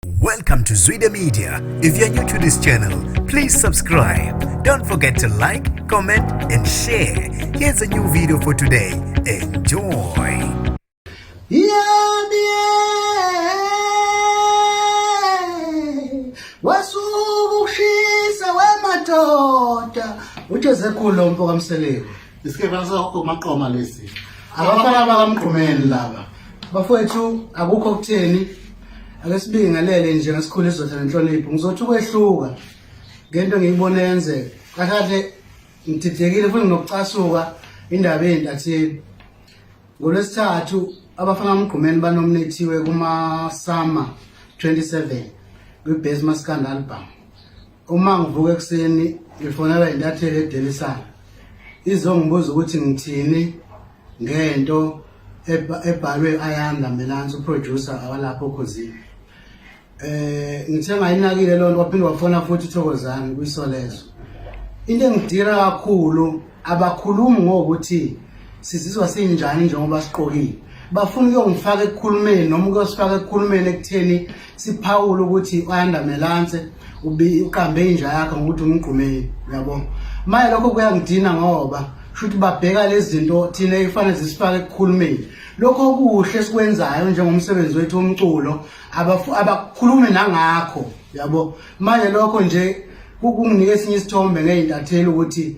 Welcome to Zwida Media. If you're new to this channel, please subscribe. Don't forget to like, comment, and share. Here's a new video for today. Enjoy. Yabiye wasuka ukushisa wemadoda uthe zekhulu lo mfo kaMseleku. Isikebhe sakho maqoma lesi. Abafana bakaMgqumeni laba. Bafowethu, akukho kutheni, ake sibingelele nje ngesikhulu isizotha nenhlonipho. Ngizothi ukwehluka ngento engiyibone yenzeka. Kahle kahle ngididekile futhi nginokucasuka indaba eyintatheli. NgoLwesithathu abafana bakaMgqumeni banomnethiwe kuma-SAMA 27 kwi-Best Maskandi Album. Uma ngivuka ekuseni ngifonelwa intatheli eDaily Sun izongibuza ukuthi ngithini ngento ebhalwe Ayanda Melansi, uproducer awalapho oKhozini. Ngithe ngayinakile lonto, waphinde wafona futhi uThokozani kwiSolezwe. Into engidira kakhulu, abakhulumi ngokuthi sizizwa sinjani njengoba siqokile. Bafuna ukuyongifaka ekukhulumeni noma ukuyosifaka ekukhulumeni ekutheni siphawule ukuthi uAyanda Melanse uqambe inja yakhe ngokuthi uMgqumeni, uyabo. Manje lokho kuyangidina ngoba shuthi babheka lezi zinto thina efanele zisifake ekukhulumeni. Lokho okuhle esikwenzayo njengomsebenzi wethu womculo abakhulumi nangakho, yabo. Manje lokho nje kunginika esinye isithombe ngey'ntatheli ukuthi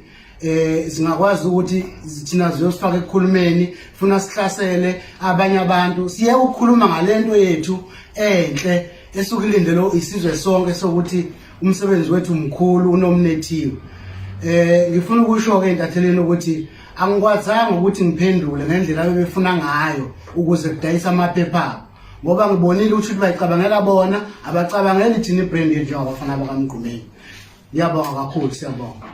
singakwazi ukuthi thina ziyosifaka ekukhulumeni, funa sihlasele abanye abantu, siye ukukhuluma ngalento yethu enhle esuke ilindele isizwe sonke sokuthi umsebenzi wethu mkhulu unomnethiwe. Ngifuna ukusho ke entatheleni ukuthi angikwazanga ukuthi ngiphendule ngendlela abebefuna ngayo ukuze kudayisa amaphepha abo, ngoba ngibonile ukuthi bayicabangela bona, abacabangeli thina ibrand yethu njengabafana bakaMgqumeni. Ngiyabonga kakhulu, siyabonga.